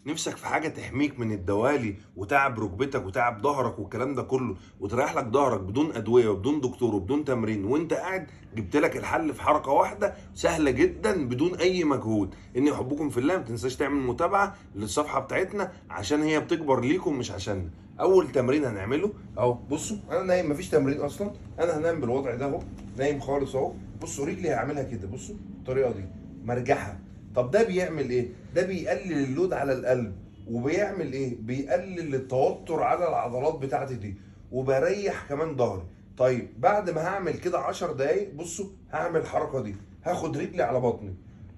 نفسك في حاجة تحميك من الدوالي وتعب ركبتك وتعب ظهرك والكلام ده كله، وتريح لك ظهرك بدون ادوية وبدون دكتور وبدون تمرين وانت قاعد. جبت لك الحل في حركة واحدة سهلة جدا بدون اي مجهود. اني احبكم في الله، ما تنساش تعمل متابعه للصفحه بتاعتنا عشان هي بتكبر ليكم مش عشاننا. اول تمرين هنعمله اهو، بصوا انا نايم مفيش تمرين اصلا، انا هنام بالوضع ده اهو، نايم خالص اهو. بصوا رجلي هعملها كده، بصوا الطريقة دي مرجحه. طب ده بيعمل ايه؟ ده بيقلل ال load على القلب، وبيعمل ايه؟ بيقلل التوتر على العضلات بتاعتي دي، وبريح كمان ظهري. طيب بعد ما هعمل كده 10 دقايق، بصوا هعمل الحركة دي، هاخد رجلي على بطني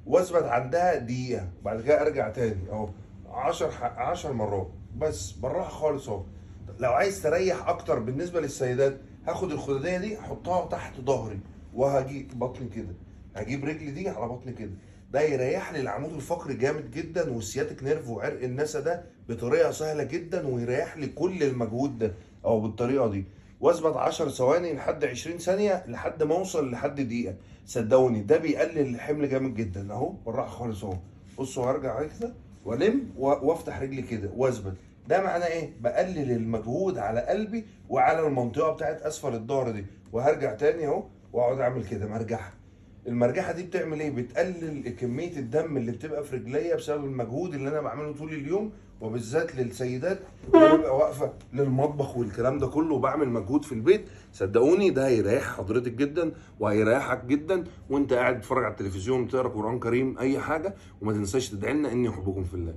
واثبت عندها دقيقة، وبعد كده ارجع تاني اهو 10 مرات بس، بالراحة خالص اهو. لو عايز تريح اكتر بالنسبة للسيدات، هاخد الخداديه دي احطها تحت ظهري وهجيب بطني كده، هجيب رجلي دي على بطني كده. ده يريح لي العمود الفقري جامد جدا، وال sciatic nerve وعرق النسا ده بطريقة سهلة جدا، ويريح لي كل المجهود ده او بالطريقة دي. واثبت 10 ثواني لحد 20 ثانية لحد ما اوصل لحد دقيقة. صدقوني ده بيقلل الحمل جامد جدا اهو، بالراحة خالص اهو. بصوا هرجع كده والم وافتح رجلي كده واثبت. ده معناه ايه؟ بقلل المجهود على قلبي وعلى المنطقة بتاعت اسفل الظهر دي. وهرجع تاني اهو واقعد اعمل كده مرجحه. المرجحة دي بتعمل ايه؟ بتقلل كمية الدم اللي بتبقى في رجليا بسبب المجهود اللي انا بعمله طول اليوم، وبالذات للسيدات اللي ببقى واقفة للمطبخ والكلام ده كله وبعمل مجهود في البيت. صدقوني ده هيريح حضرتك جدا وهيريحك جدا وانت قاعد تتفرج على التلفزيون، تقرا قران كريم، اي حاجة. وما تنساش تدعي لنا اني احبكم في الله.